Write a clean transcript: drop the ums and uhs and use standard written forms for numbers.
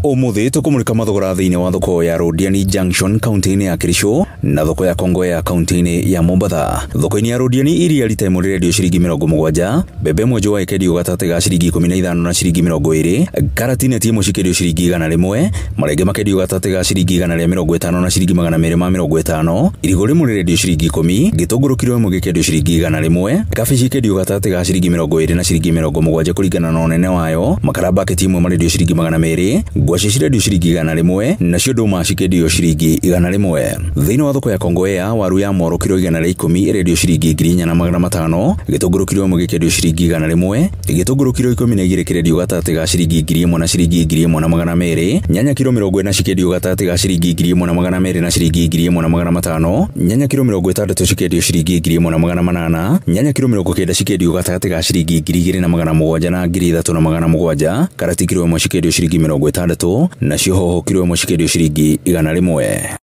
Umuthi tukumurika mathogora thiini wa thoko ya Londiani Junction kaunti-ini ya Kericho na thoko ya Kongowea kaunti-ini ya Mombatha. Thoko-ini ya Londiani iria rita imwe rirendio ciringi 70, mbembe ĩmwe njũa ĩkendio gatagatĩ ga ciringi 15 na ciringi 20, karati neti ĩmwe cikendio ciringi 100, marenge makendio gatagatĩ ga ciringi 150 na ciringi 250, irigũ rĩmwe rĩrendio ciringi 10, gĩtũngũrũ kiro ĩmwe gĩkendio ciringi 100, kabici ikendio gatagatĩ ga ciringi 20 na ciringi 70 kũringana na ũnene wayo, makara baketi ĩmwe marendio ciringi 200, ngwacĩ cirendio ciringi 100, nacio ndũma cikendio ciringi 100. Thĩinĩ wa thoko ya Kongowea waru ya moro kiro 110 ĩrendio ciringi 4500, gĩtũngũrũ kiro ĩmwe gĩkendio ciringi 100, gĩtũngũrũ kiro 12 kĩrendio gatagatĩ ga ciringi 1000 na ciringi 1200, nyanya kiro 40 cikendio gatagatĩ ga ciringi 1200 na ciringi 1500, nyanya kiro 60 cikendio ciringi 1800, nyanya kiro 90 cikendio gatagatĩ ga ciringi 2700 na 3700, karati kiro ĩmwe cikendio ciringi 60, nacio hoho kiro ĩmwe cikendio ciringi 100.